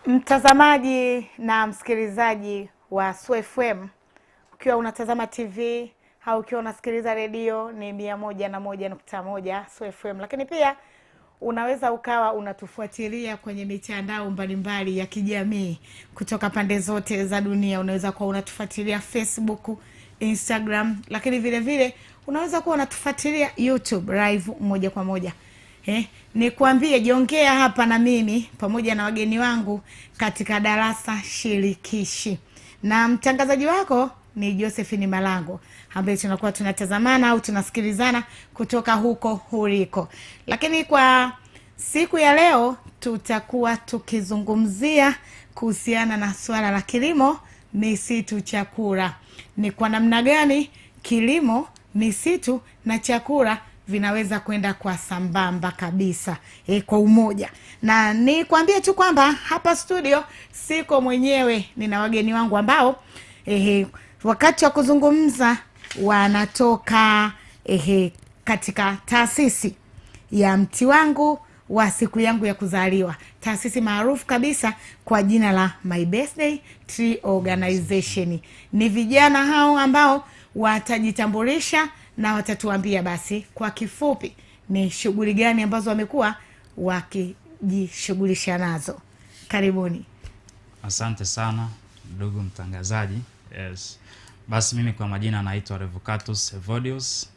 Mtazamaji na msikilizaji wa Sua FM, ukiwa unatazama TV au ukiwa unasikiliza redio ni 101.1 Sua FM, lakini pia unaweza ukawa unatufuatilia kwenye mitandao mbalimbali ya kijamii kutoka pande zote za dunia. Unaweza kuwa unatufuatilia Facebook, Instagram, lakini vile vile unaweza kuwa unatufuatilia YouTube live moja kwa moja. Nikwambie, jiongea hapa na mimi pamoja na wageni wangu katika darasa shirikishi. Na mtangazaji wako ni Josephine Malango, ambaye tunakuwa tunatazamana au tunasikilizana kutoka huko uliko. Lakini kwa siku ya leo tutakuwa tukizungumzia kuhusiana na swala la kilimo, misitu, chakula. Ni kwa namna gani kilimo, misitu na chakula vinaweza kwenda kwa sambamba kabisa, kwa umoja. Na nikwambie tu kwamba hapa studio siko mwenyewe, nina wageni wangu ambao wakati wa kuzungumza wanatoka katika taasisi ya Mti Wangu wa Siku Yangu ya Kuzaliwa, taasisi maarufu kabisa kwa jina la My Birthday Tree Organization. Ni vijana hao ambao watajitambulisha na watatuambia basi kwa kifupi ni shughuli gani ambazo wamekuwa wakijishughulisha nazo. Karibuni. Asante sana ndugu mtangazaji. Yes. Basi mimi kwa majina naitwa Revocatus Evodius,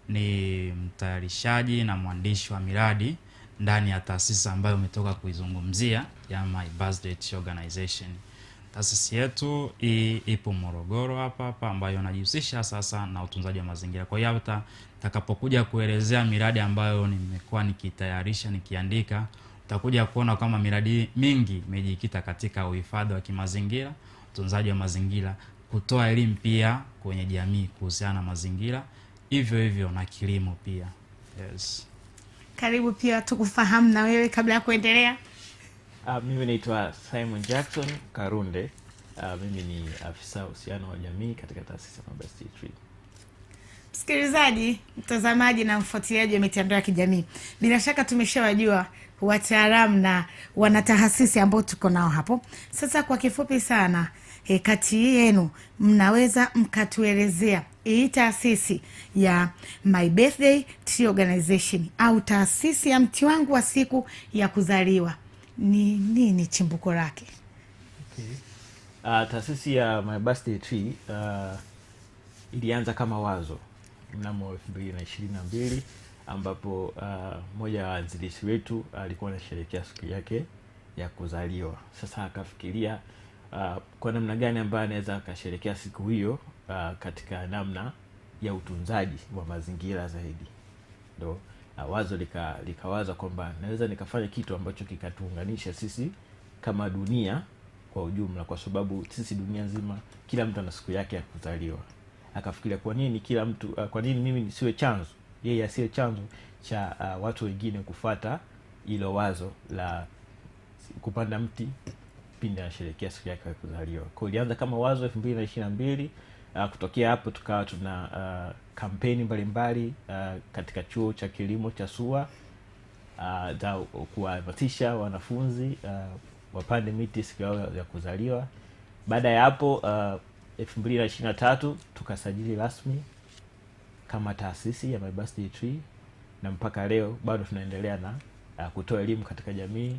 ni mtayarishaji na mwandishi wa miradi ndani ya taasisi ambayo umetoka kuizungumzia ya My Birthday Tree Organization. Taasisi yetu ipo Morogoro hapa hapa, ambayo inajihusisha sasa na utunzaji wa mazingira. Kwa hiyo hata nitakapokuja kuelezea miradi ambayo nimekuwa nikitayarisha nikiandika, utakuja kuona kama miradi mingi imejikita katika uhifadhi wa kimazingira, utunzaji wa mazingira, kutoa elimu pia kwenye jamii kuhusiana na mazingira, hivyo hivyo na kilimo pia. Yes. Karibu pia tukufahamu na wewe kabla ya kuendelea. Mimi naitwa Simon Jackson Karunde. Mimi ni afisa uhusiano wa jamii katika taasisi ya My Birthday Tree. Msikilizaji, mtazamaji na mfuatiliaji wa mitandao ya kijamii, bila shaka tumeshawajua wataalamu na wanataasisi ambao tuko nao hapo. Sasa kwa kifupi sana, kati yenu mnaweza mkatuelezea hii taasisi ya My Birthday Tree Organization au taasisi ya Mti Wangu wa Siku ya Kuzaliwa ni nini chimbuko lake? Okay. Taasisi ya My Birthday Tree ilianza kama wazo mnamo 2022, ambapo mmoja wa waanzilishi wetu alikuwa anasherehekea siku yake ya kuzaliwa. Sasa akafikiria kwa namna gani ambayo anaweza akasherehekea siku hiyo katika namna ya utunzaji wa mazingira zaidi. Ndio wazo likawaza kwamba naweza nikafanya kitu ambacho kikatuunganisha sisi kama dunia kwa ujumla, kwa sababu sisi dunia nzima kila mtu ana siku yake ya kuzaliwa. Akafikiria kwa nini kila mtu, kwa nini mimi nisiwe chanzo, yeye asiwe chanzo cha watu wengine kufuata hilo wazo la kupanda mti pindi anasherehekea siku yake ya kuzaliwa. Kwa ilianza kama wazo 2022. Kutokea hapo tukawa tuna kampeni mbalimbali katika chuo cha kilimo cha SUA za kuwahamasisha wanafunzi wapande miti siku yao ya kuzaliwa. Baada ya hapo 2023 tukasajili rasmi kama taasisi ya My Birthday Tree, na mpaka leo bado tunaendelea na kutoa elimu katika jamii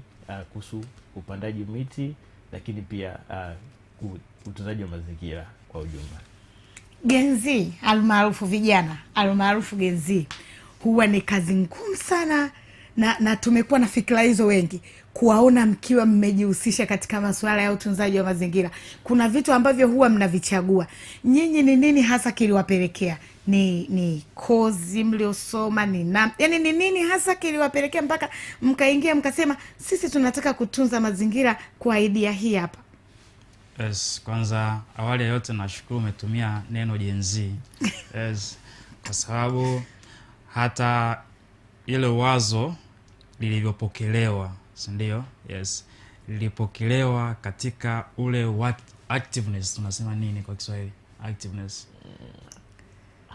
kuhusu upandaji miti, lakini pia utunzaji wa mazingira kwa ujumla. Gen Z almaarufu vijana, almaarufu Gen Z, huwa ni kazi ngumu sana na tumekuwa na fikra hizo wengi kuwaona mkiwa mmejihusisha katika masuala ya utunzaji wa mazingira. Kuna vitu ambavyo huwa mnavichagua. Nyinyi ni nini hasa kiliwapelekea? Ni kozi mliosoma, ni yaani ni nini hasa kiliwapelekea mpaka mkaingia mkasema sisi tunataka kutunza mazingira kwa idea hii hapa? Yes, kwanza awali ya yote nashukuru umetumia neno Gen Z. Yes, kwa sababu hata ile wazo lilivyopokelewa, si ndio? Yes, lilipokelewa katika ule activeness, tunasema nini kwa Kiswahili? Activeness.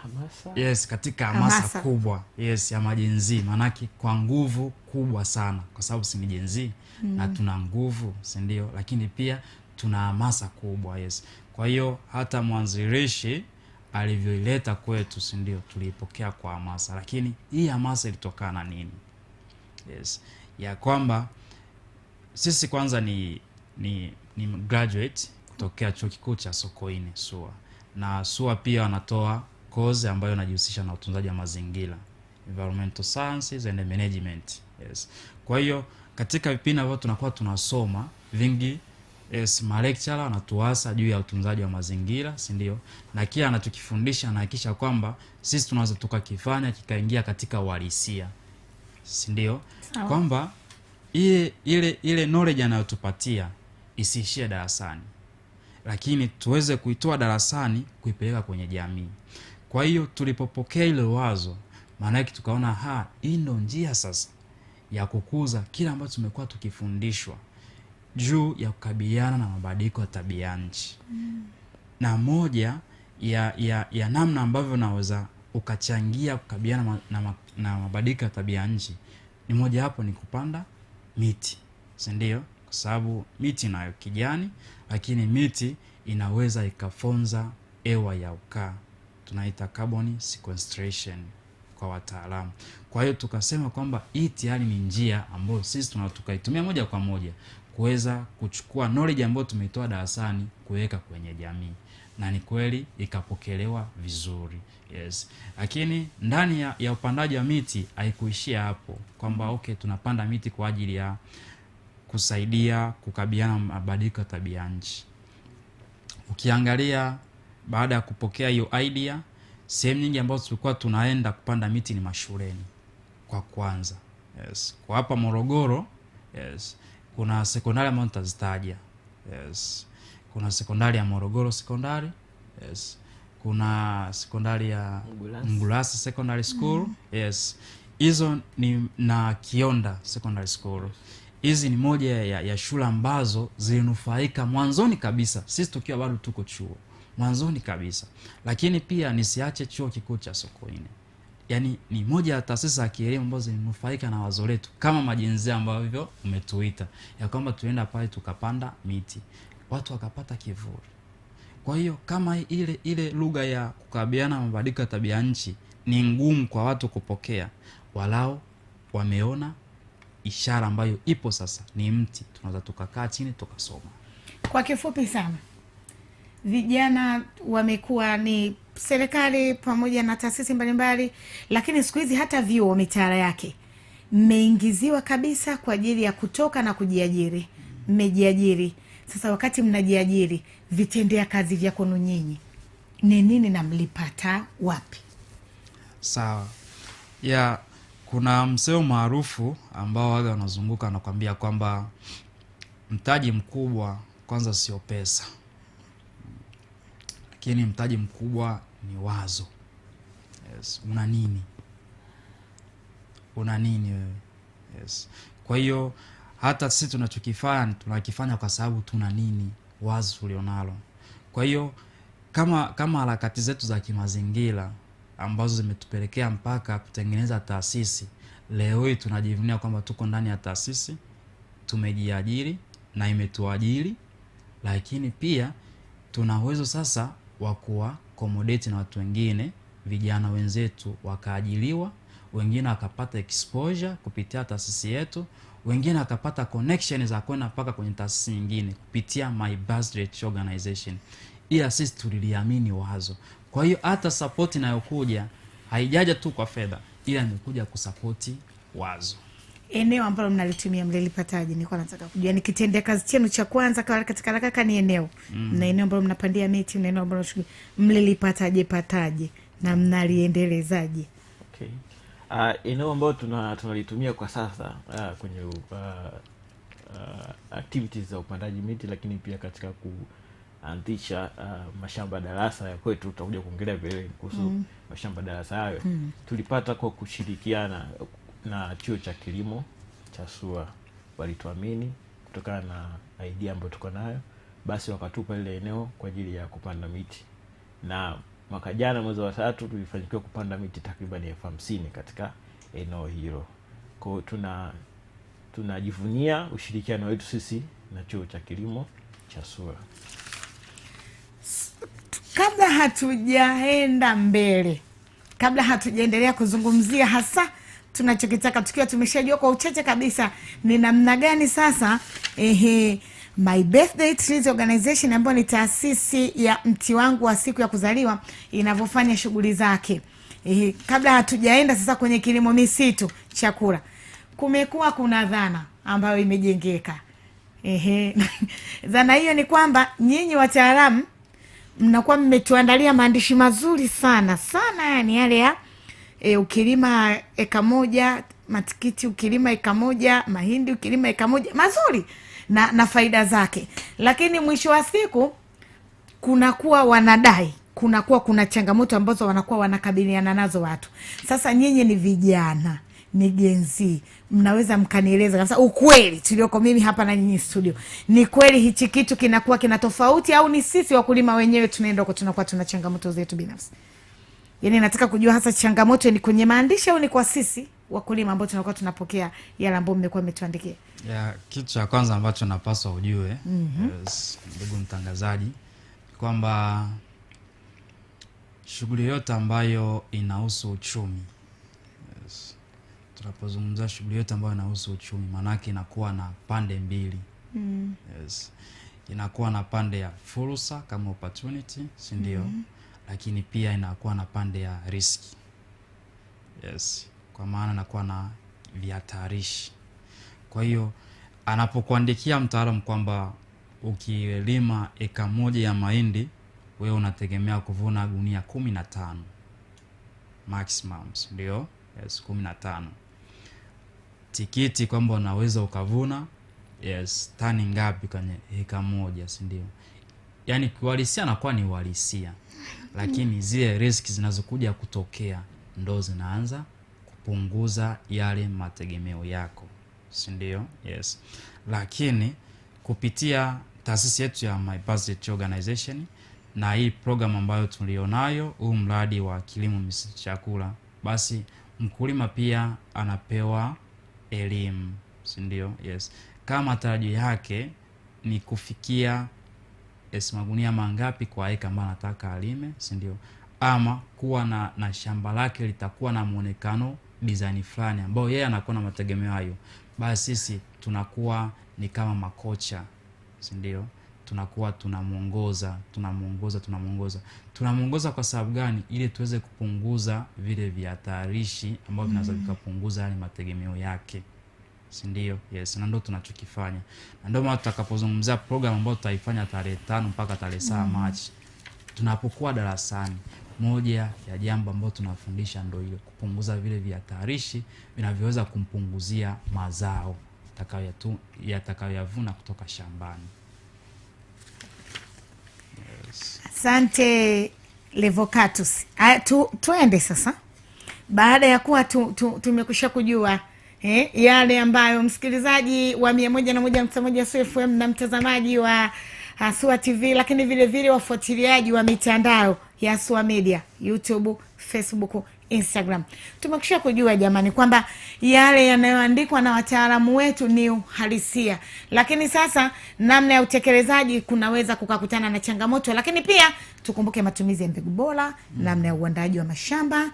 Hamasa. Yes, katika hamasa kubwa, yes, ya majenzi, maanake kwa nguvu kubwa sana, kwa sababu si ni jenzi na tuna nguvu, si ndio? Lakini pia tuna hamasa kubwa, yes. Kwa hiyo hata mwanzilishi alivyoileta kwetu, si ndio, tuliipokea kwa hamasa. Lakini hii hamasa ilitokana na nini? Yes, ya kwamba sisi kwanza ni graduate kutokea Chuo Kikuu cha Sokoine SUA, na SUA pia wanatoa kozi ambayo inajihusisha na utunzaji wa mazingira, environmental sciences and management. Yes. Kwa hiyo katika vipindi ambavyo tunakuwa tunasoma vingi, yes, ma lecturer anatuasa juu ya utunzaji wa mazingira, si ndio? Na kila anachokifundisha anahakikisha kwamba sisi tunaweza tukakifanya kikaingia katika uhalisia, si ndio? Kwamba ile knowledge anayotupatia isiishie darasani, lakini tuweze kuitoa darasani kuipeleka kwenye jamii. Kwa hiyo tulipopokea ile wazo, maana yake tukaona hii ndio njia sasa ya kukuza kila ambacho tumekuwa tukifundishwa juu ya kukabiliana na mabadiliko ya tabia nchi. Na moja ya namna ambavyo naweza ukachangia kukabiliana na mabadiliko ya tabia nchi ni moja hapo ni kupanda miti, si ndio? Kwa sababu miti inayo kijani, lakini miti inaweza ikafonza hewa ya ukaa, tunaita carbon sequestration kwa wataalamu. Kwa hiyo tukasema kwamba hii tayari ni njia ambayo sisi tukaitumia moja kwa moja kuweza kuchukua knowledge ambayo tumeitoa darasani kuweka kwenye jamii, na ni kweli ikapokelewa vizuri. Yes. Lakini ndani ya upandaji wa miti haikuishia hapo, kwamba okay, tunapanda miti kwa ajili ya kusaidia kukabiliana na mabadiliko ya tabia nchi. Ukiangalia baada ya kupokea hiyo idea, sehemu nyingi ambazo tulikuwa tunaenda kupanda miti ni mashuleni kwa kwanza. Yes. Kwa hapa Morogoro, yes, kuna sekondari ambayo nitazitaja. Yes. Kuna sekondari ya Morogoro Sekondari, yes. Kuna sekondari ya Mgulasi Secondary School, yes. Hizo ni na Kionda Secondary School. Hizi ni moja ya shule ambazo zilinufaika mwanzoni kabisa, sisi tukiwa bado tuko chuo, mwanzoni kabisa. Lakini pia nisiache Chuo Kikuu cha Sokoine, yani ni moja ya taasisi za kielimu ambazo zilinufaika na wazo letu kama majenzi ambavyo umetuita, ya kwamba tuenda pale tukapanda miti, watu wakapata kivuli. Kwa hiyo kama ile lugha ya kukabiliana na mabadiliko ya tabia nchi ni ngumu kwa watu kupokea, walao wameona ishara ambayo ipo sasa ni mti, tunaweza tukakaa chini tukasoma. Kwa kifupi sana, vijana wamekuwa ni serikali pamoja na taasisi mbalimbali, lakini siku hizi hata vyuo mitaala yake mmeingiziwa kabisa kwa ajili ya kutoka na kujiajiri. Mmejiajiri. Sasa wakati mnajiajiri, vitendea kazi vya kwenu nyinyi ni nini na mlipata wapi? Sawa. Ya, kuna msemo maarufu ambao waga wanazunguka na kuambia kwamba mtaji mkubwa kwanza sio pesa, lakini mtaji mkubwa ni wazo. Yes. Una nini? Una nini wewe? Yes. Kwa hiyo hata sisi tunachokifanya tunakifanya kwa sababu tuna nini, wazo tulionalo. Kwa hiyo kama harakati zetu za kimazingira ambazo zimetupelekea mpaka kutengeneza taasisi, leo hii tunajivunia kwamba tuko ndani ya taasisi, tumejiajiri na imetuajiri, lakini pia tuna uwezo sasa wa kuwa accommodate na watu wengine, vijana wenzetu wakaajiriwa, wengine wakapata exposure kupitia taasisi yetu, wengine wakapata connection za kwenda mpaka kwenye taasisi nyingine kupitia My Birthday Organization. Ila sisi tuliliamini wazo. Kwa hiyo hata support inayokuja haijaja tu kwa fedha, ila imekuja kusupport wazo. Eneo ambalo mnalitumia mlilipataje? Nilikuwa nataka kujua ni kitendea kazi chenu cha kwanza kwa katika haraka ni eneo. Na eneo ambalo mnapandia miti, na eneo ambalo mlilipataje pataje na mnaliendelezaje? Okay. Eneo ambalo tunalitumia kwa sasa kwenye activities za upandaji miti, lakini pia katika kuanzisha mashamba darasa ya kwetu, tutakuja kuongelea vile kuhusu mashamba darasa hayo. Tulipata kwa kushirikiana na chuo cha kilimo cha SUA. Walituamini kutokana na idea ambayo tuko nayo, basi wakatupa ile eneo kwa ajili ya kupanda miti. Na Mwaka jana mwezi wa 3 tulifanikiwa kupanda miti takriban 50,000 katika eneo hilo. Kwa hiyo tunajivunia ushirikiano wetu sisi na Chuo cha Kilimo cha SUA. Kabla hatujaenda mbele, kabla hatujaendelea kuzungumzia hasa tunachokitaka, tukiwa tumeshajua kwa uchache kabisa ni namna gani sasa My Birthday Trees Organization ambayo ni taasisi ya mti wangu wa siku ya kuzaliwa inavyofanya shughuli zake. Kabla hatujaenda sasa kwenye kilimo misitu chakula, kumekuwa kuna dhana ambayo imejengeka. Dhana hiyo ni kwamba nyinyi wataalamu mnakuwa mmetuandalia maandishi mazuri sana sana, yani yale ya ukilima eka moja matikiti, ukilima eka moja mahindi, ukilima eka moja, mazuri na faida zake, lakini mwisho wa siku kunakuwa wanadai kunakuwa kuna changamoto ambazo wanakuwa wanakabiliana nazo watu. Sasa nyinyi ni vijana, ni Gen Z, mnaweza mkanieleza kabisa ukweli tulioko mimi hapa na nyinyi studio, ni kweli hichi kitu kinakuwa kina tofauti au ni sisi wakulima wenyewe tunaenda huko tunakuwa tuna changamoto zetu binafsi? Yaani nataka kujua hasa changamoto ni kwenye maandishi au ni kwa sisi wakulima ambao tunakuwa tunapokea yale ambayo mmekuwa mmetuandikia? Ya, kitu cha kwanza ambacho napaswa ujue, yes, ndugu mtangazaji, kwamba shughuli yote ambayo inahusu uchumi, yes, tunapozungumza shughuli yote ambayo inahusu uchumi, maanake inakuwa na pande mbili. Yes. Inakuwa na pande ya fursa kama opportunity, si ndio? Lakini pia inakuwa na pande ya riski. Yes, kwa maana inakuwa na vihatarishi. Kwa hiyo anapokuandikia mtaalamu kwamba ukilima eka moja ya mahindi wewe unategemea kuvuna gunia 15 maximum, ndio? Yes, 15. Tikiti kwamba unaweza ukavuna, yes, tani ngapi kwenye eka moja, si ndio? Yaani kiuhalisia nakuwa ni uhalisia, lakini zile riski zinazokuja kutokea ndo zinaanza kupunguza yale mategemeo yako, si ndio? Yes. Lakini kupitia taasisi yetu ya My Birthday Tree Organization na hii program ambayo tulionayo, huu mradi wa kilimo misitu chakula, basi mkulima pia anapewa elimu, si ndio? Yes. Kama matarajio yake ni kufikia magunia mangapi kwa eka ambayo anataka alime, si ndio? Ama kuwa na shamba lake litakuwa na muonekano design fulani ambao yeye anakuwa na mategemeo hayo, basi sisi tunakuwa ni kama makocha, si ndio? Tunakuwa tunamuongoza. Kwa sababu gani? Ili tuweze kupunguza vile vihatarishi ambavyo vinaweza vikapunguza yale mategemeo yake, si ndio? Yes, na ndio tunachokifanya. Na ndio maana tutakapozungumzia program ambayo tutaifanya tarehe 5 mpaka tarehe 7 Machi, tunapokuwa darasani, moja ya jambo ambalo tunafundisha ndio ile kupunguza vile vihatarishi vinavyoweza kumpunguzia mazao yatakayoyavuna kutoka shambani. Yes. Asante Levocatus. Tuende sasa, baada ya kuwa tumekwisha kujua yale ambayo msikilizaji wa 101.1 SUA FM na mtazamaji wa SUA TV, lakini vile vile wafuatiliaji wa mitandao ya SUA Media, YouTube, Facebook, Instagram, tumekwisha kujua jamani kwamba yale yanayoandikwa na wataalamu wetu ni uhalisia, lakini sasa namna ya utekelezaji kunaweza kukakutana na changamoto. Lakini pia tukumbuke matumizi ya mbegu bora, namna ya uandaaji wa mashamba,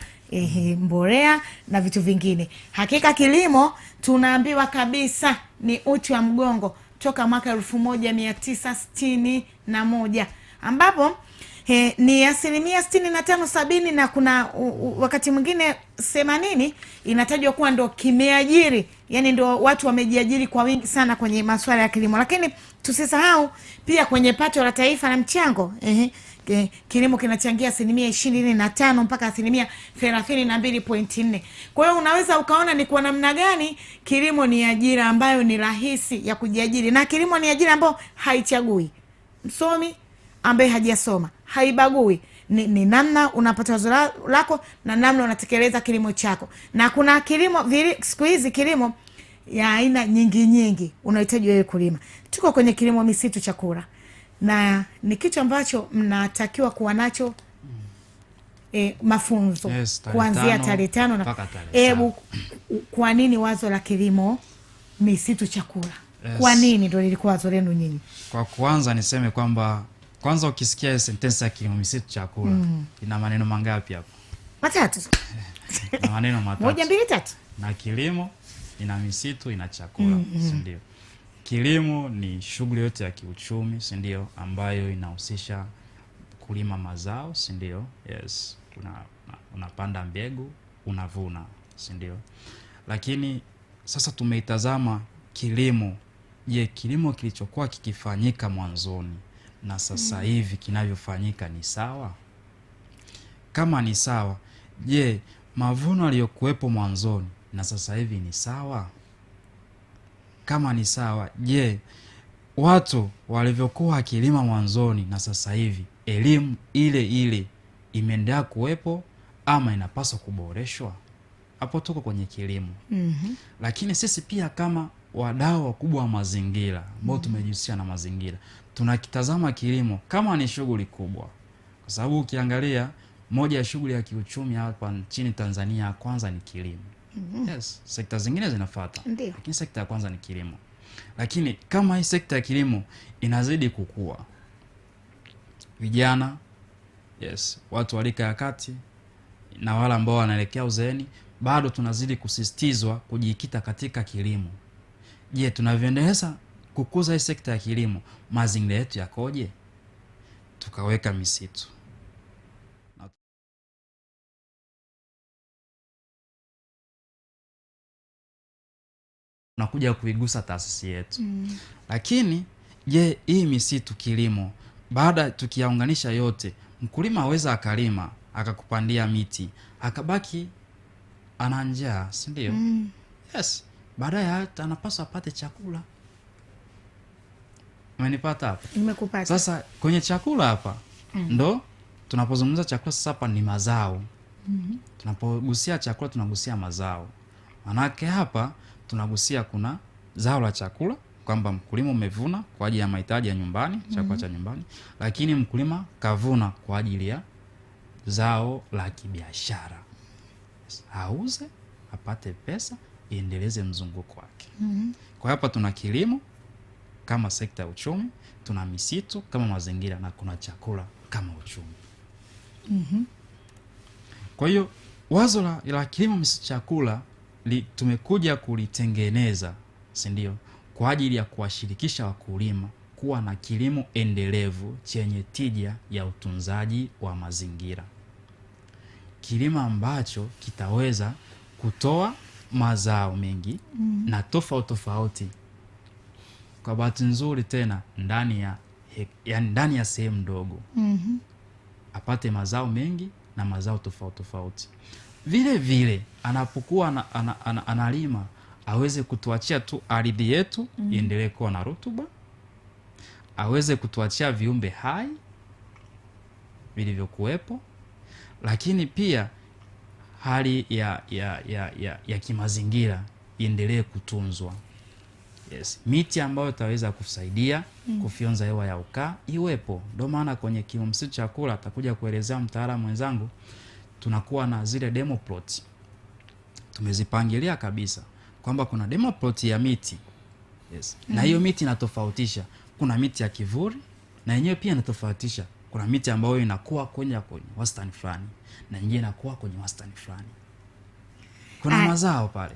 mbolea na vitu vingine. Hakika kilimo tunaambiwa kabisa ni uti wa mgongo toka mwaka 1961 ambapo ni 65% 70% na kuna wakati mwingine 80 inatajwa kuwa ndo kimeajiri, yani ndo watu wamejiajiri kwa wingi sana kwenye masuala ya kilimo. Lakini tusisahau pia kwenye pato la taifa na mchango, kilimo kinachangia 25% mpaka 32.4%. Kwa hiyo unaweza ukaona ni kwa namna gani kilimo ni ajira ambayo ni rahisi ya kujiajiri, na kilimo ni ajira ambayo haichagui msomi ambaye hajasoma, haibagui. Ni namna unapata wazo lako na namna unatekeleza kilimo chako. Na kuna kilimo siku hizi kilimo ya aina nyingi nyingi unahitaji wewe kulima. Tuko kwenye kilimo misitu chakula, na ni kitu ambacho mnatakiwa kuwa nacho mafunzo. Yes, tarehe kuanzia 5 tarehe 5 na mpaka tarehe hebu 7. Kwa nini wazo la kilimo misitu chakula? Yes. Kwa nini ndio lilikuwa wazo lenu nyinyi? Kwa kwanza niseme kwamba kwanza ukisikia sentensi ya kilimo misitu chakula ina maneno mangapi hapo? Matatu. Ina maneno matatu. 1 2 3. Na kilimo ina misitu ina chakula, si ndio? Kilimo ni shughuli yote ya kiuchumi, si ndio, ambayo inahusisha kulima mazao, si ndio? Yes, unapanda mbegu, unavuna, si ndio? Lakini sasa tumeitazama kilimo. Je, kilimo kilichokuwa kikifanyika mwanzoni na sasa hivi kinavyofanyika ni sawa? Kama ni sawa, je, mavuno yaliyokuwepo mwanzoni na sasa hivi ni sawa? Kama ni sawa, je, watu walivyokuwa wakilima mwanzoni na sasa hivi elimu ile ile imeendelea kuwepo ama inapaswa kuboreshwa? Hapo tuko kwenye kilimo. Lakini sisi pia kama wadau wakubwa wa mazingira ambao tumejihusisha na mazingira, tunakitazama kilimo kama ni shughuli kubwa, kwa sababu ukiangalia moja ya shughuli ya kiuchumi hapa nchini Tanzania ya kwanza ni kilimo. Yes, sekta zingine zinafuata, lakini sekta ya kwanza ni kilimo. Lakini kama hii sekta ya kilimo inazidi kukua, vijana, yes, watu wa rika ya kati na wale ambao wanaelekea uzeeni, bado tunazidi kusisitizwa kujikita katika kilimo. Je, tunavyoendeleza kukuza hii sekta ya kilimo, mazingira yetu yakoje? Tukaweka misitu. Tunakuja kuigusa taasisi yetu. Lakini je, hii misitu kilimo, baada tukiyaunganisha yote, mkulima aweza akalima, akakupandia miti, akabaki ana njaa, si ndio? Yes, baadaye hata anapaswa apate chakula. Umenipata hapa? Nimekupata. Sasa kwenye chakula hapa ndo tunapozungumza chakula sasa hapa ni mazao. Tunapogusia chakula tunagusia mazao. Manake hapa tunagusia kuna zao la chakula, kwamba mkulima umevuna kwa ajili ya mahitaji ya nyumbani, chakula cha nyumbani, lakini mkulima kavuna kwa ajili ya zao la kibiashara. Auze, apate pesa, iendeleze mzunguko wake. Kwa hapa tuna kilimo kama sekta ya uchumi, tuna misitu kama mazingira, na kuna chakula kama uchumi. Kwa hiyo wazo la kilimo misitu chakula tumekuja kulitengeneza, si ndio, kwa ajili ya kuwashirikisha wakulima kuwa na kilimo endelevu chenye tija ya utunzaji wa mazingira. Kilimo ambacho kitaweza kutoa mazao mengi na tofauti tofauti. Kwa bahati nzuri tena ndani ya sehemu ndogo. Apate mazao mengi na mazao tofauti tofauti. Vile vile anapokuwa analima aweze kutuachia tu ardhi yetu iendelee kuwa na rutuba, aweze kutuachia viumbe hai vilivyokuwepo, lakini pia hali ya kimazingira iendelee kutunzwa. Yes, miti ambayo itaweza kusaidia kufyonza hewa ya ukaa iwepo. Ndio maana kwenye kilimo msitu chakula atakuja kuelezea mtaalamu mwenzangu, tunakuwa na zile demo plot. Tumezipangilia kabisa kwamba kuna demo plot ya miti. Yes. Na hiyo miti inatofautisha. Kuna miti ya kivuli na yenyewe pia inatofautisha. Kuna miti ambayo inakuwa kwenye wastani fulani na nyingine inakuwa kwenye wastani fulani. Kuna mazao pale.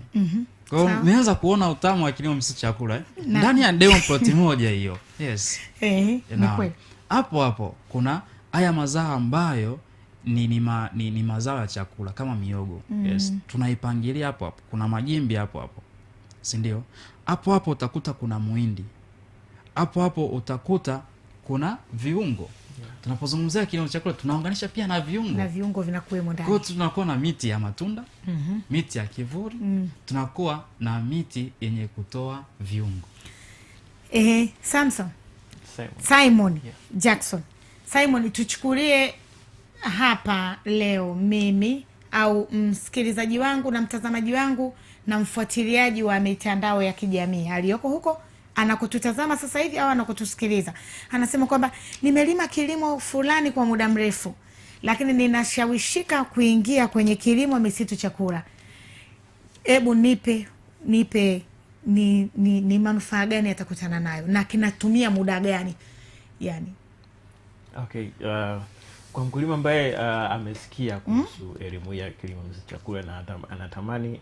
Kwa hiyo umeanza kuona utamu wa kilimo msitu chakula ndani ya demo plot moja hiyo. Yes. Ni kweli. Hapo hapo kuna haya mazao ambayo ni mazao ya chakula kama miogo. Yes, tunaipangilia hapo hapo. Kuna majimbi hapo hapo. Si ndio? Hapo hapo utakuta kuna muhindi. Hapo hapo utakuta kuna viungo. Tunapozungumzia kilimo chakula tunaunganisha pia na viungo. Na viungo vinakuwemo ndani. Kwa hiyo tunakuwa na miti ya matunda, miti ya kivuli, tunakuwa na miti yenye kutoa viungo. Samson. Simon Jackson. Simon, tuchukulie hapa leo mimi au msikilizaji wangu na mtazamaji wangu na mfuatiliaji wa mitandao ya kijamii aliyoko huko anakotutazama sasa hivi au anakotusikiliza, anasema kwamba nimelima kilimo fulani kwa muda mrefu, lakini ninashawishika kuingia kwenye kilimo misitu chakula, hebu nipe nipe ni manufaa gani atakutana nayo na kinatumia muda gani yani? Okay, kwa mkulima ambaye amesikia kuhusu elimu ya kilimo misitu chakula na anatamani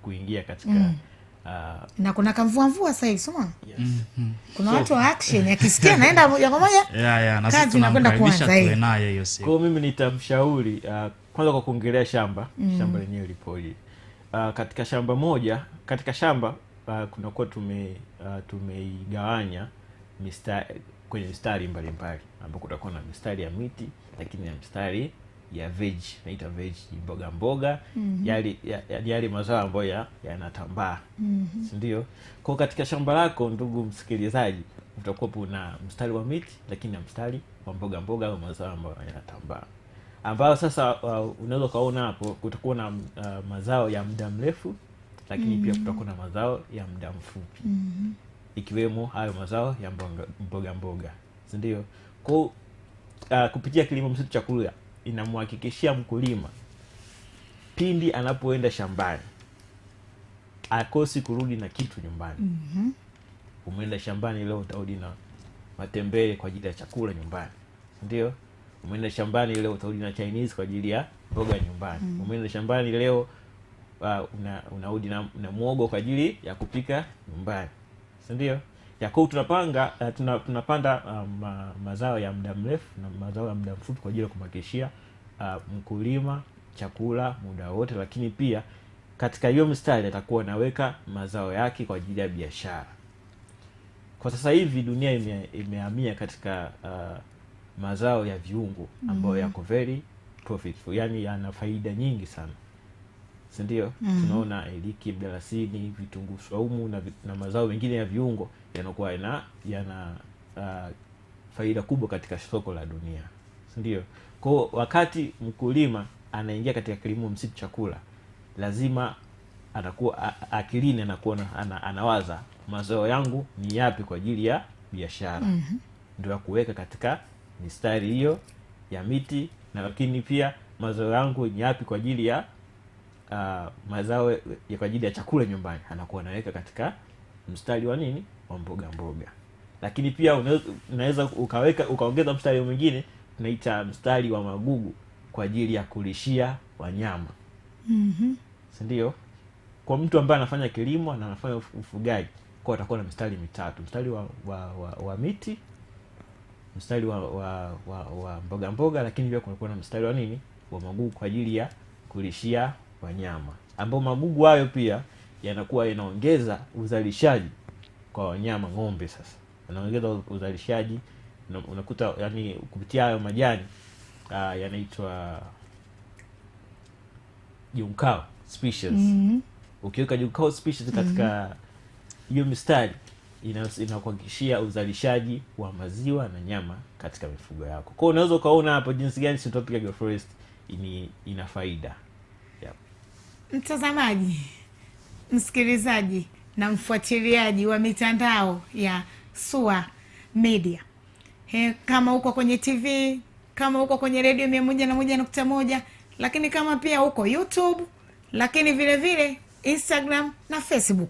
kuingia katika Na kuna kamvua mvua sasa hivi, sio? Yes. Kuna watu wa action akisikia naenda moja kwa moja. Yeah, na sisi Kazi inakwenda tunamkaribisha kuanza, eh. tuwe naye hiyo siku. Kwa hiyo mimi nitamshauri kwanza kwa kuongelea shamba, shamba lenyewe lipoje. Katika shamba moja, katika shamba kunakuwa tumeigawanya kwenye mistari mbalimbali, ambapo kutakuwa na mistari ya miti lakini na mistari ya veg, naita veg mboga mboga, yale mazao ambayo yanatambaa. Si ndio? Kwa katika shamba lako ndugu msikilizaji, utakuwa na mstari wa miti lakini na mstari wa mboga mboga au mazao ambayo yanatambaa, ambayo sasa unaweza ukaona hapo kutakuwa na mazao ya muda mrefu lakini pia kutakuwa na mazao ya muda mfupi. Ikiwemo hayo mazao ya mboga mboga. Si ndio? Kwa kupitia kilimo msitu chakula inamhakikishia mkulima pindi anapoenda shambani akosi kurudi na kitu nyumbani. Umeenda shambani leo utarudi na matembele kwa ajili ya chakula nyumbani. Ndio? Umeenda shambani leo utarudi na Chinese kwa ajili ya mboga nyumbani. Umeenda shambani leo unarudi na muhogo kwa ajili ya kupika nyumbani. Si ndio? Ya kwa tunapanga, tunapanda mazao ya muda mrefu na mazao ya muda mfupi kwa ajili ya kumhakikishia mkulima chakula muda wote, lakini pia katika hiyo mstari atakuwa anaweka mazao yake kwa ajili ya biashara. Kwa sasa hivi dunia imehamia katika mazao ya viungo ambayo yako very profitable, yani yana faida nyingi sana. Si ndio? Tunaona iliki, mdalasini, vitunguu saumu na mazao mengine ya viungo yanakuwa yana faida kubwa katika soko la dunia. Si ndio? Kwa wakati mkulima anaingia katika kilimo msitu chakula, lazima atakuwa akilini anakuwa anawaza mazao yangu ni yapi kwa ajili ya biashara. Ndio ya kuweka katika mistari hiyo ya miti, na lakini pia mazao yangu ni yapi kwa ajili ya mazao ya kwa ajili ya chakula nyumbani, anakuwa anaweka katika mstari wa nini? Wa mboga mboga. Lakini pia unaweza ukaongeza mstari mwingine tunaita mstari wa magugu kwa ajili ya kulishia wanyama. Si ndio? Kwa mtu ambaye anafanya kilimo na anafanya ufugaji, kwa atakuwa na mstari mitatu, mstari wa miti, mstari wa mboga mboga, lakini pia kunakuwa na mstari wa nini? Wa magugu kwa ajili ya kulishia wanyama, ambao magugu hayo pia yanakuwa yanaongeza uzalishaji kwa wanyama ng'ombe. Sasa yanaongeza uzalishaji, unakuta yani kupitia hayo majani yanaitwa junkao species. Ukiweka junkao species katika hiyo mistari inakuhakikishia uzalishaji wa maziwa na nyama katika mifugo yako. Kwa hiyo unaweza ukaona hapo jinsi gani syntropic agroforest ina faida. Mtazamaji, msikilizaji na mfuatiliaji wa mitandao ya SUA Media, kama uko kwenye TV, kama uko kwenye radio 101.1, lakini kama pia uko YouTube, lakini vile vile Instagram na Facebook,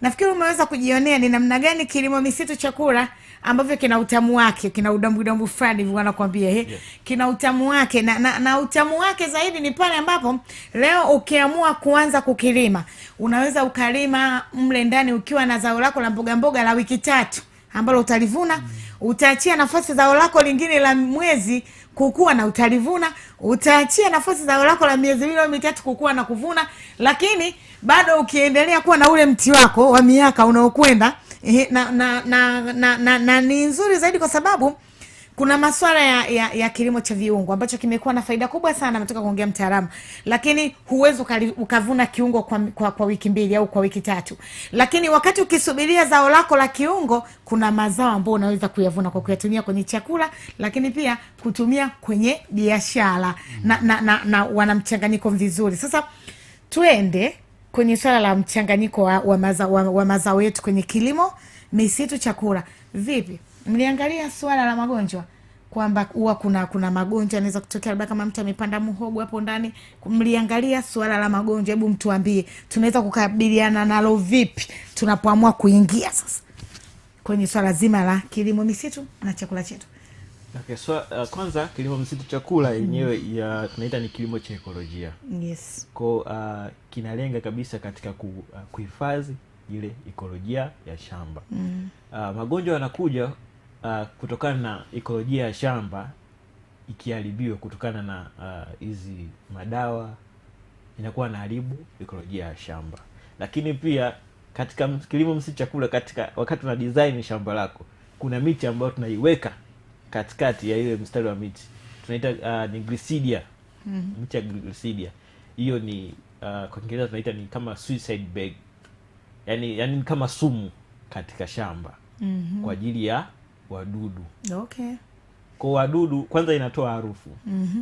nafikiri umeweza kujionea ni namna gani kilimo misitu chakula ambavyo kina utamu wake, kina udambu fulani hivi wanakuambia, Yeah. Kina utamu wake na utamu wake zaidi ni pale ambapo leo ukiamua kuanza kukilima, unaweza ukalima mle ndani ukiwa na zao lako la mboga mboga la wiki 3 ambalo utalivuna, utaachia nafasi zao lako lingine la mwezi kukua na utalivuna, utaachia nafasi zao lako la miezi 2 au 3 kukua na kuvuna, lakini bado ukiendelea kuwa na ule mti wako wa miaka unaokwenda, na ni nzuri zaidi kwa sababu kuna masuala ya kilimo cha viungo ambacho kimekuwa na faida kubwa sana, ametoka kuongea mtaalamu, lakini huwezi ukavuna kiungo kwa wiki 2 au kwa wiki 3. Lakini wakati ukisubiria zao lako la kiungo, kuna mazao ambayo unaweza kuyavuna kwa kuyatumia kwenye chakula, lakini pia kutumia kwenye biashara. Na wana mchanganyiko vizuri. Sasa tuende kwenye swala la mchanganyiko wa mazao yetu kwenye kilimo misitu chakula. Vipi? Mliangalia swala la magonjwa? Kwamba huwa kuna magonjwa yanaweza kutokea, labda kama mtu amepanda muhogo hapo ndani. Mliangalia suala la magonjwa? Hebu mtuambie tunaweza kukabiliana nalo vipi tunapoamua kuingia sasa kwenye swala zima la kilimo misitu na chakula chetu. Okay, so, kwanza kilimo msitu chakula yenyewe ya tunaita ni kilimo cha ekolojia. Ko kinalenga kabisa katika kuhifadhi ile ekolojia ya shamba. Magonjwa yanakuja kutokana na ekolojia ya shamba ikiharibiwa kutokana na hizi madawa, inakuwa inaharibu ekolojia ya shamba. Lakini pia katika kilimo msitu chakula, katika wakati una design shamba lako, kuna miti ambayo tunaiweka katikati ya ile mstari wa miti, tunaita ni Gliricidia. Miti ya Gliricidia hiyo ni kwa Kiingereza tunaita ni kama suicide bag, yani ni kama sumu katika shamba kwa ajili ya wadudu. Kwa wadudu kwanza inatoa harufu.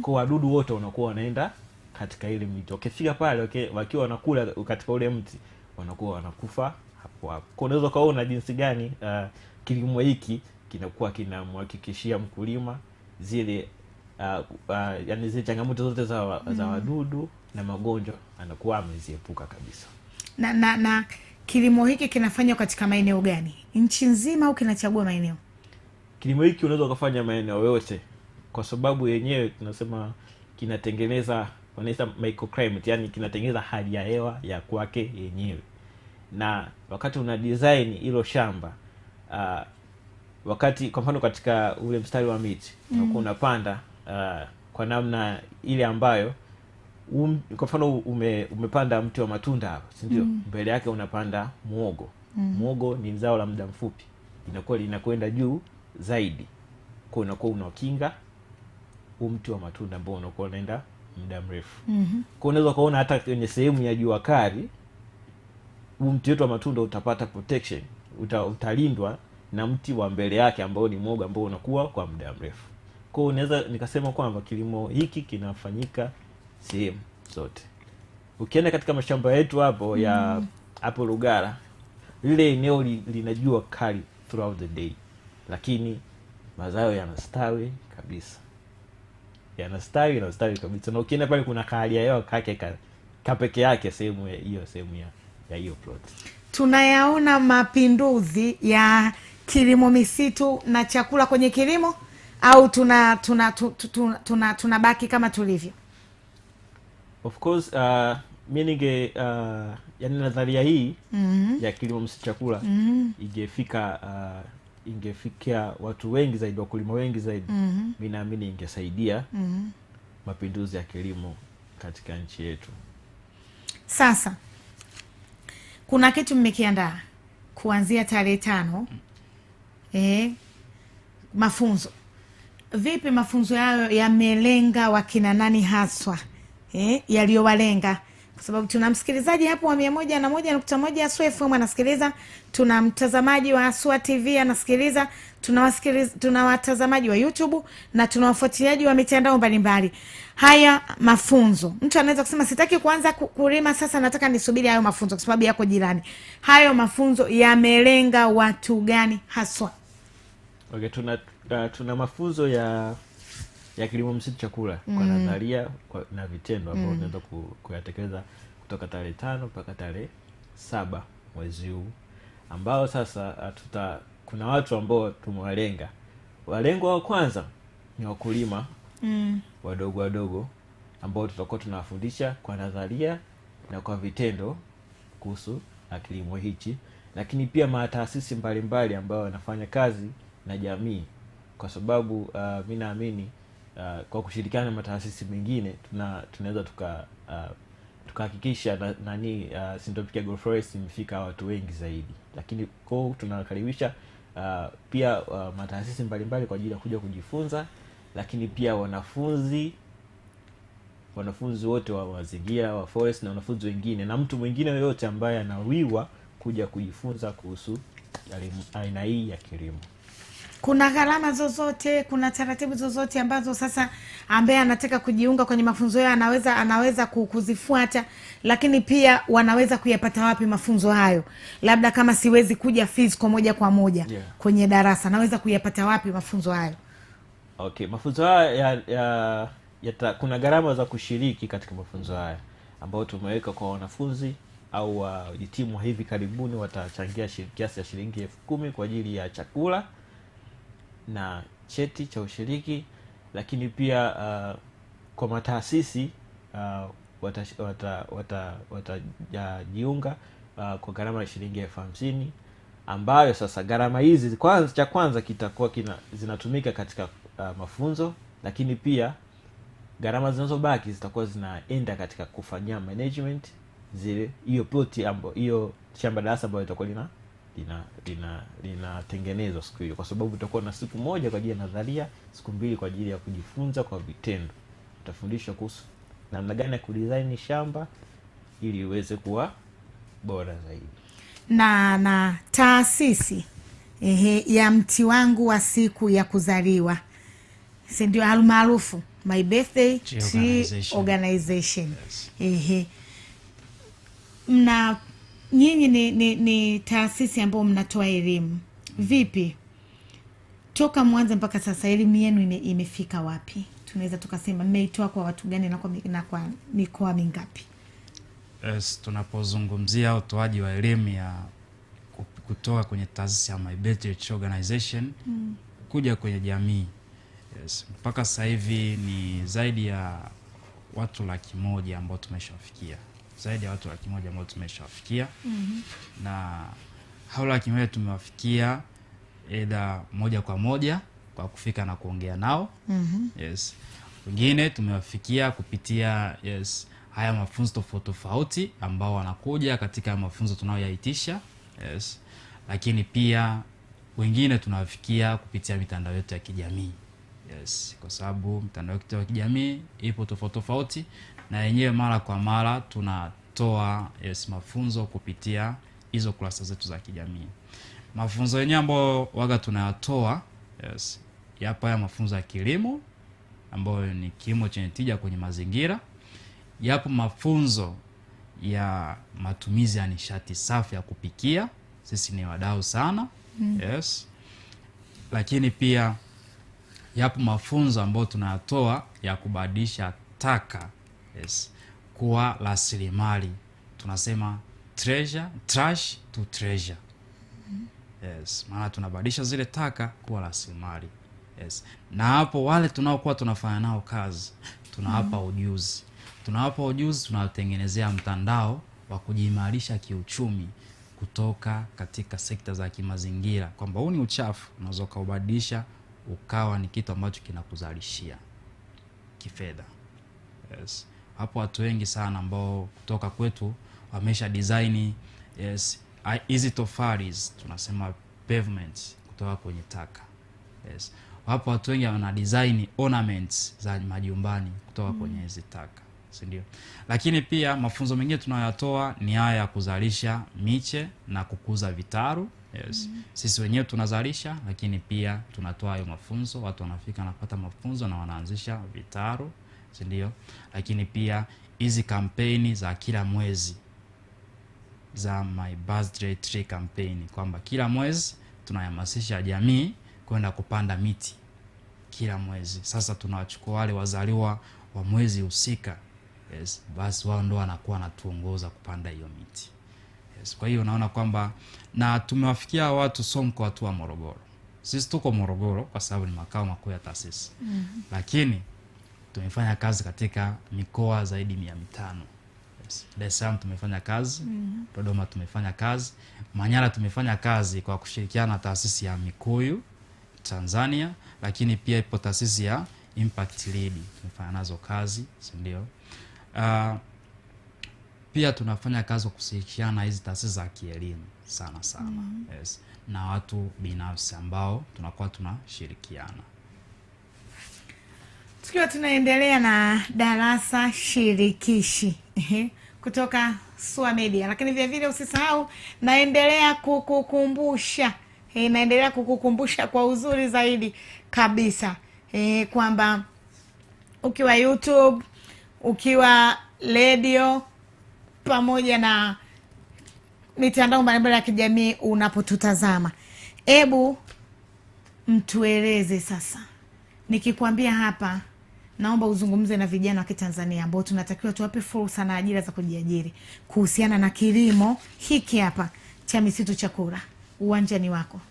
Kwa wadudu wote wanakuwa wanaenda katika ile miti, wakifika pale wakiwa wanakula katika ule mti wanakuwa wanakufa hapo hapo. Kwa unaweza kaona jinsi gani kilimo hiki kinakuwa kinamhakikishia mkulima zile yani zile changamoto zote za wadudu na magonjwa anakuwa ameziepuka kabisa. Na kilimo hiki kinafanywa katika maeneo gani? Nchi nzima au kinachagua maeneo? Kilimo hiki unaweza kufanya maeneo yote, kwa sababu yenyewe tunasema kinatengeneza, wanaita microclimate, yani kinatengeneza hali ya hewa ya kwake yenyewe. Na wakati una design hilo shamba, wakati kwa mfano katika ule mstari wa miti unakuwa unapanda kwa namna ile ambayo kwa mfano umepanda mti wa matunda hapa, si ndio? Mbele yake unapanda muhogo. Muhogo ni zao la muda mfupi, inakuwa linakwenda juu zaidi, kwa unakuwa unakinga mti wa matunda ambao unakuwa unaenda muda mrefu. Kwa unaweza kuona hata kwenye sehemu ya jua kali mti wetu wa matunda utapata protection, utalindwa na mti wa mbele yake ambao ni muhogo ambao unakuwa kwa muda mrefu. Kwa unaweza nikasema kwamba kilimo hiki kinafanyika sehemu zote. Ukienda katika mashamba yetu hapo ya hapo Lugara, lile eneo lina jua kali throughout the day, lakini mazao yanastawi kabisa. Yanastawi kabisa. Na ukienda pale kuna hali ya hewa kake ka peke yake sehemu hiyo, sehemu ya hiyo plot. Tunayaona mapinduzi ya kilimo misitu na chakula kwenye kilimo, au tunabaki kama tulivyo? Of course, mimi ninge yani nadharia hii ya kilimo msitu chakula ingefika ingefikia watu wengi zaidi, wakulima wengi zaidi, mimi naamini ingesaidia mapinduzi ya kilimo katika nchi yetu. Sasa kuna kitu mmekiandaa kuanzia tarehe 5, mafunzo. Vipi mafunzo hayo yamelenga wakina nani haswa? Yaliyowalenga? Kwa sababu tuna msikilizaji hapo wa 101.1 Aswa FM anasikiliza, tuna mtazamaji wa Aswa TV anasikiliza, tuna watazamaji wa YouTube na tuna wafuatiliaji wa mitandao mbalimbali. Haya mafunzo, mtu anaweza kusema sitaki kuanza kulima sasa, nataka nisubiri hayo mafunzo kwa sababu yako jirani. Hayo mafunzo yamelenga watu gani haswa? Okay, tuna mafunzo ya kilimo msitu chakula kwa nadharia na vitendo ambao tunaweza kuyatekeleza kutoka tarehe 5 mpaka tarehe 7 mwezi huu, ambao sasa kuna watu ambao tumewalenga. Walengwa wa kwanza ni wakulima wadogo wadogo ambao tutakuwa tunawafundisha kwa nadharia na kwa vitendo kuhusu kilimo hichi, lakini pia mataasisi mbalimbali ambao wanafanya kazi na jamii, kwa sababu mimi naamini kwa kushirikiana na mataasisi mengine tunaweza tukahakikisha Syntropic Agroforest imefika watu wengi zaidi. Lakini kwa tunakaribisha pia mataasisi mbalimbali kwa ajili ya kuja kujifunza, lakini pia wanafunzi wote wa mazingira wa forest na wanafunzi wengine na mtu mwingine yoyote ambaye anawiwa kuja kujifunza kuhusu aina hii ya kilimo. Kuna gharama zozote, kuna taratibu zozote ambazo sasa ambaye anataka kujiunga kwenye mafunzo hayo anaweza kuzifuata, lakini pia wanaweza kuyapata wapi mafunzo hayo? Labda kama siwezi kuja physical moja kwa moja kwenye darasa, naweza kuyapata wapi mafunzo hayo? Okay, mafunzo haya kuna gharama za kushiriki katika mafunzo haya ambayo tumeweka kwa wanafunzi au wahitimu wa hivi karibuni watachangia kiasi cha shilingi 10,000 kwa ajili ya chakula na cheti cha ushiriki, lakini pia kwa mataasisi watajiunga kwa gharama ya shilingi 50,000, ambayo sasa gharama hizi cha kwanza kitakuwa zinatumika katika mafunzo, lakini pia gharama zinazobaki zitakuwa zinaenda katika kufanyia management zile hiyo plot ambayo hiyo shamba darasa ambayo itakuwa linatengenezwa siku hiyo, kwa sababu utakuwa na siku moja kwa ajili ya nadharia, siku mbili kwa ajili ya kujifunza kwa vitendo. Utafundishwa kuhusu namna gani ya kudesign shamba ili iweze kuwa bora zaidi. Na taasisi ya mti wangu wa siku ya kuzaliwa, si ndio almaarufu My Birthday Tree Tree Organization. Organization. Yes. Mna nyinyi ni taasisi ambayo mnatoa elimu. Vipi toka mwanzo mpaka sasa elimu yenu imefika wapi? Tunaweza tukasema mmeitoa kwa watu gani na kwa mikoa mingapi? Yes, tunapozungumzia utoaji wa elimu ya kutoka kwenye taasisi ya My Birthday Tree Organization kuja kwenye jamii. Yes, mpaka sasa hivi ni zaidi ya watu 100,000 ambao tumeshawafikia. Zaidi ya watu 100,000 ambao tumeshawafikia. Na hao 100,000 tumewafikia either moja kwa moja kwa kufika na kuongea nao. Yes. Wengine tumewafikia kupitia haya mafunzo tofauti tofauti ambao wanakuja katika mafunzo tunayoyaitisha. Yes. Lakini pia wengine tunawafikia kupitia mitandao yetu ya kijamii. Yes, kwa sababu mitandao yetu ya kijamii ipo tofauti tofauti na yenyewe mara kwa mara tunatoa mafunzo kupitia hizo kurasa zetu za kijamii. Mafunzo yenyewe ambayo waga tunayatoa, yapo haya mafunzo ya kilimo ambayo ni kilimo chenye tija kwenye mazingira. Yapo mafunzo ya matumizi ya nishati safi ya kupikia, sisi ni wadau sana. Yes. Lakini pia yapo mafunzo ambayo tunayatoa ya kubadilisha taka, kuwa rasilimali. Tunasema trash to treasure. Yes, maana tunabadilisha zile taka kuwa rasilimali. Yes. Na hapo wale tunaokuwa tunafanya nao kazi, tunawapa ujuzi. Tunawapa ujuzi, tunawatengenezea mtandao wa kujiimarisha kiuchumi kutoka katika sekta za kimazingira, kwamba huu ni uchafu unaweza ukaubadilisha ukawa ni kitu ambacho kinakuzalishia kifedha. Yes. Hapo watu wengi sana ambao kutoka kwetu wamesha design, hizi tofali tunasema pavements kutoka kwenye taka. Yes. Hapo watu wengi wana design ornaments za majumbani kutoka kwenye hizi taka, si ndio? Lakini pia mafunzo mengine tunayotoa ni haya ya kuzalisha miche na kukuza vitaru. Yes. Sisi wenyewe tunazalisha, lakini pia tunatoa hayo mafunzo, watu wanafika wanapata mafunzo na wanaanzisha vitaru, si ndio? Lakini pia hizi kampeni za kila mwezi za My Birthday Tree campaign, kwamba kila mwezi tunahamasisha jamii kwenda kupanda miti kila mwezi. Sasa tunawachukua wale wazaliwa wa mwezi husika, basi wao ndio wanakuwa wanatuongoza kupanda hiyo miti. Yes, kwa hiyo unaona kwamba na tumewafikia watu sio mkoa tu wa Morogoro. Sisi tuko Morogoro kwa sababu ni makao makuu ya taasisi. Lakini tumefanya kazi katika mikoa zaidi ya 500. Yes. Dar es Salaam tumefanya kazi, Dodoma tumefanya kazi, Manyara tumefanya kazi kwa kushirikiana na taasisi ya Mikuyu Tanzania, lakini pia ipo taasisi ya Impact Lead tumefanya nazo kazi, si ndio? Pia tunafanya kazi kwa kushirikiana na hizi taasisi za kielimu sana sana. Yes. Na watu binafsi ambao tunakuwa tunashirikiana. Tukiwa tunaendelea na darasa shirikishi kutoka SUA Media, lakini vile vile usisahau naendelea kukukumbusha kwa uzuri zaidi kabisa kwamba ukiwa YouTube, ukiwa radio pamoja na mitandao mbalimbali ya kijamii unapotutazama, hebu mtueleze sasa Nikikwambia hapa, naomba uzungumze na vijana wa Kitanzania ambao tunatakiwa tuwape fursa na ajira za kujiajiri kuhusiana na kilimo hiki hapa cha misitu chakula, uwanja ni wako.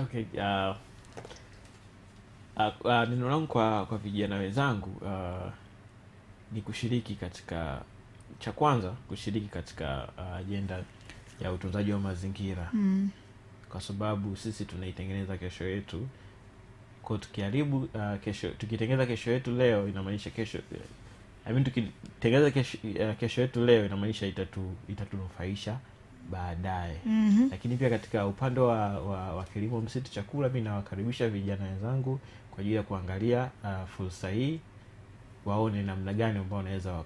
Okay, neno langu kwa vijana wenzangu ni kushiriki katika, cha kwanza kushiriki katika ajenda ya utunzaji wa mazingira. Kwa sababu sisi tunaitengeneza kesho yetu. Kwa tukiharibu kesho, tukitengeneza kesho yetu leo inamaanisha kesho, I mean, tukitengeneza kesho yetu leo inamaanisha itatunufaisha baadaye. Lakini pia katika upande wa kilimo msitu chakula, mimi nawakaribisha vijana wenzangu kwa ajili ya kuangalia fursa hii, waone namna gani ambao wanaweza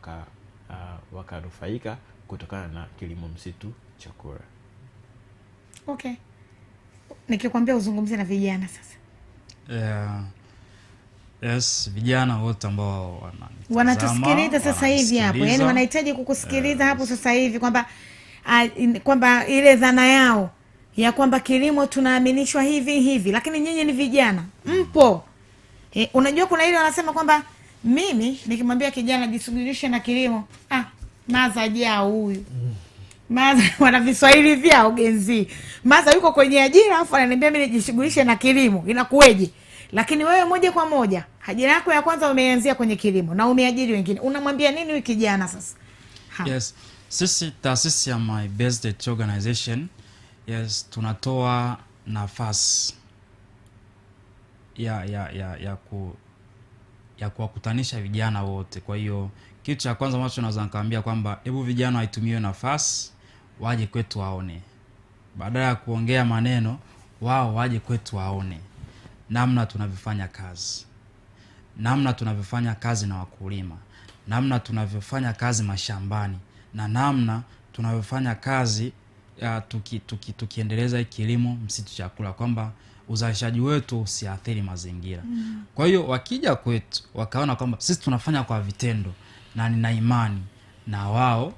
wakanufaika kutokana na kilimo msitu chakula. Okay. Nikikwambia uzungumze na vijana sasa. Yes, vijana wote ambao wanatusikiliza sasa hivi hapo. Yaani wanahitaji kukusikiliza hapo sasa hivi kwamba ile dhana yao ya kwamba kilimo tunaaminishwa hivi hivi, lakini nyinyi ni vijana mpo. Unajua kuna ile wanasema kwamba mimi nikimwambia kijana jishughulishe na kilimo, maza jao huyu. Maza wana viswahili vyao genzi. Maza yuko kwenye ajira afu ananiambia mimi nijishughulishe na kilimo, inakueje? Lakini wewe moja kwa moja ajira yako ya kwanza umeanzia kwenye kilimo na umeajiri wengine. Unamwambia nini huyu kijana sasa? Yes, sisi taasisi ya My Birthday Tree Organization, yes, tunatoa nafasi ya kuwakutanisha vijana wote. Kwa hiyo kitu cha kwanza ambacho naweza nikamwambia kwamba hebu vijana waitumie nafasi, waje kwetu waone. Badala ya kuongea maneno, wao waje kwetu waone namna tunavyofanya kazi. Namna tunavyofanya kazi na wakulima, namna tunavyofanya kazi mashambani, na namna tunavyofanya kazi tukiendeleza kilimo msitu chakula, kwamba uzalishaji wetu usiathiri mazingira. Kwa hiyo wakija kwetu wakaona kwamba sisi tunafanya kwa vitendo na nina imani na wao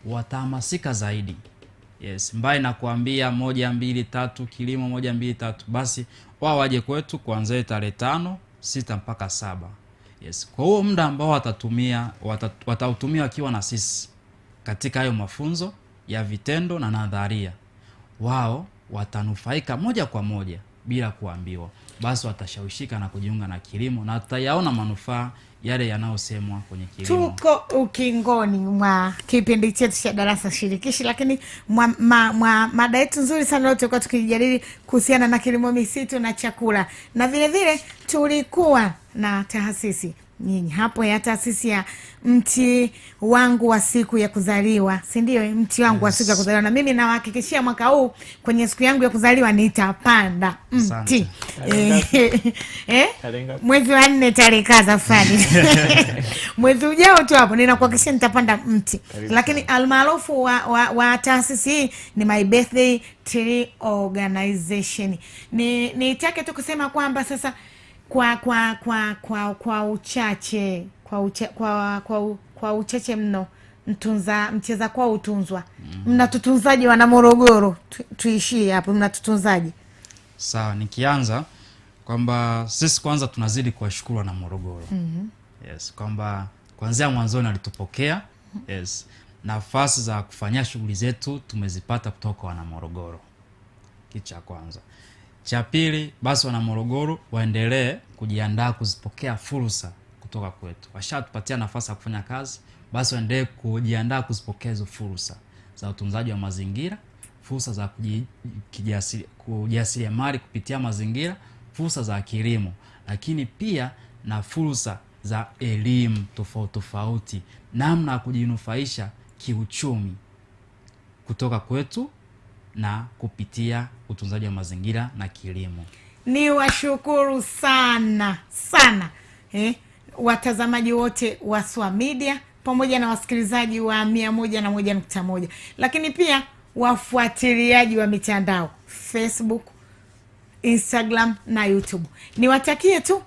watahamasika zaidi. Yes, mbali na kuambia 1 2 3 kilimo 1 2 3, basi wao waje kwetu kuanzia tarehe 5, 6 mpaka 7. Yes, kwa huo muda ambao watautumia wakiwa na sisi katika hayo mafunzo ya vitendo na nadharia, wao watanufaika moja kwa moja bila kuambiwa. Basi watashawishika na kujiunga na kilimo na tutayaona manufaa yale yanayosemwa kwenye kilimo. Tuko ukingoni mwa kipindi chetu cha darasa shirikishi, lakini mada yetu nzuri sana leo tulikuwa tukijadili kuhusiana na kilimo misitu na chakula, na vile vile tulikuwa na taasisi nyinyi hapo ya taasisi ya mti wangu wa siku ya kuzaliwa, si ndio? Mti wangu wa siku ya kuzaliwa. Na mimi nawahakikishia mwaka huu kwenye siku yangu ya kuzaliwa nitapanda mti. Mwezi wa 4 tarehe kaza fulani. Mwezi ujao tu hapo ninakuhakikishia nitapanda mti. Lakini almaarufu wa taasisi hii ni My Birthday Tree Organization. Nitake tu kusema kwamba sasa kwa uchache mno mcheza kwa utunzwa. Mnatutunzaje wana Morogoro? Tuishie hapo, mnatutunzaje? Sawa, nikianza kwamba sisi kwanza tunazidi kuwashukuru wana Morogoro. Yes, kwamba kuanzia mwanzoni walitupokea. Yes, nafasi za kufanyia shughuli zetu tumezipata kutoka wana Morogoro. Kitu cha kwanza. Cha pili, basi wana Morogoro waendelee kujiandaa kuzipokea fursa kutoka kwetu. Washatupatia nafasi ya kufanya kazi, basi waendelee kujiandaa kuzipokea hizo fursa za utunzaji wa mazingira, fursa za kujasiriamali kupitia mazingira, fursa za kilimo, lakini pia na fursa za elimu tofauti tofauti, namna ya kujinufaisha kiuchumi kutoka kwetu na kupitia utunzaji wa mazingira na kilimo. Ni washukuru sana sana watazamaji wote wa SWAA Media pamoja na wasikilizaji wa 101.1, lakini pia wafuatiliaji wa mitandao Facebook, Instagram na YouTube. Niwatakie tu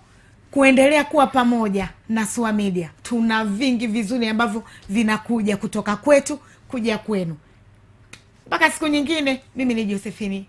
kuendelea kuwa pamoja na SWAA Media. Tuna vingi vizuri ambavyo vinakuja kutoka kwetu kuja kwenu. Mpaka siku nyingine, mimi ni Josephine.